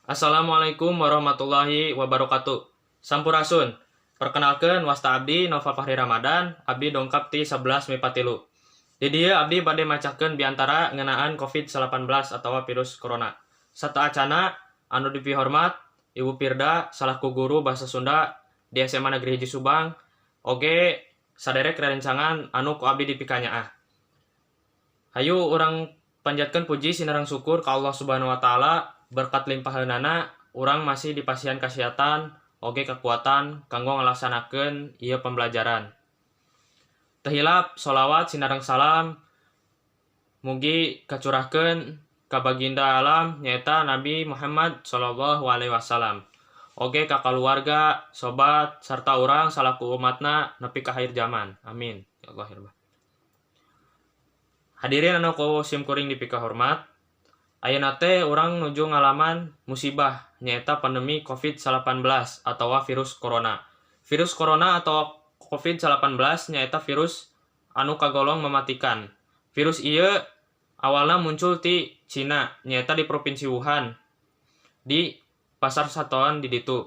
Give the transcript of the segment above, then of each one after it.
Assalamualaikum warahmatullahi wabarakatuh. Sampurasun. Perkenalkan, wasta abdi Nova Fahri Ramadan, abdi dongkap ti 11 MIPA 3. Di dieu abdi bade macakeun biantara ngeunaan COVID-19 atau virus corona. Sateuacana anu dipihormat Ibu Firda salaku guru bahasa Sunda di SMA Negeri 1 Subang, oge saderek rerencangan anu ku abdi dipikanyaah. Hayu urang panjatkeun puji sinareng syukur ka Allah Subhanahu wa Taala, berkat limpaheunana urang masih dipasihan kasehatan oge kekuatan kanggo ngalaksanakeun ieu pembelajaran. Teu hilap sholawat sinareng salam mugi kacurahkeun ka baginda alam, nyaeta Nabi Muhammad sallallahu alaihi wasallam, oge ka kaluarga, sobat, sarta urang salaku umatna nepi ka akhir zaman. Amin ya Allah ya Rabbal. Hadirin anu ku sim kuring dipikahormat, ayeuna teh urang nuju ngalaman musibah, nyaeta pandemi COVID-19 atau virus corona. Virus corona atau COVID-19 nyaeta virus anu kagolong mematikan. Virus ieu awalna muncul ti Cina, nyaeta di Provinsi Wuhan, di pasar satoan di ditu.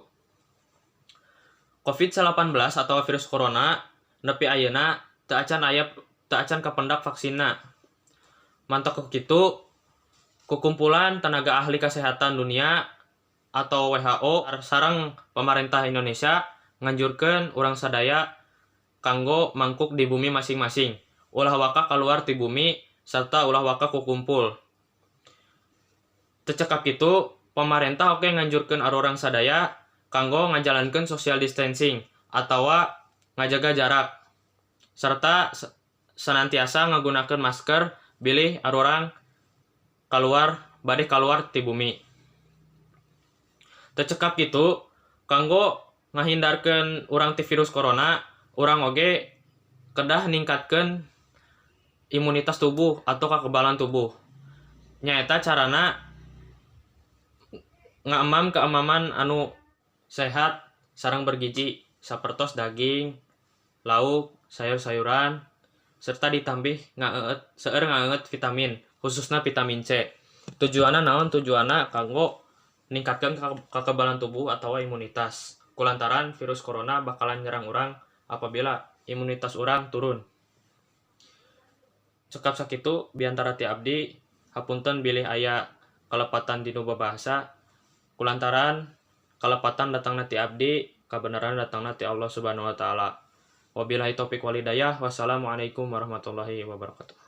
COVID-19 atau virus corona nepi ayeuna teu acan aya, teu acan kapendak vaksinna. Matak ku kitu, Kukumpulan Tenaga Ahli Kesehatan Dunia atau WHO sareng pemerintah Indonesia nganjurkeun urang sadaya kanggo mangkuk di bumi masing-masing. Ulah waka keluar ti bumi serta ulah waka kukumpul. Teu cekap kitu, pemerintah oge nganjurkeun arurang sadaya kanggo ngajalankeun social distancing atawa ngajaga jarak serta senantiasa ngagunakeun masker bilih arurang keluar, bade keluar ti bumi. Teu cekap kitu, kanggo ngahindarkeun urang ti virus corona, urang oge kedah ningkatkeun imunitas tubuh atau kekebalan tubuh. Nyaeta carana ngaemam keemaman anu sehat sareng bergizi, sapertos daging, lauk, sayur-sayuran, serta ditambih ngaeueut, seueur ngaeueut vitamin, khususna vitamin C. Tujuanna naon? Tujuanna kanggo ningkatkeun kekebalan tubuh atau imunitas. Kulantaran virus corona bakalan nyerang urang apabila imunitas urang turun. Cekap sakitu biantara ti abdi, hapunten bilih aya kalepatan dinu babahasa, kulantaran kalepatan datangna ti abdi, kabeneran datangna ti Allah Subhanahu wa Taala. Wabillahi taufik walhidayah. Wassalamualaikum warahmatullahi wabarakatuh.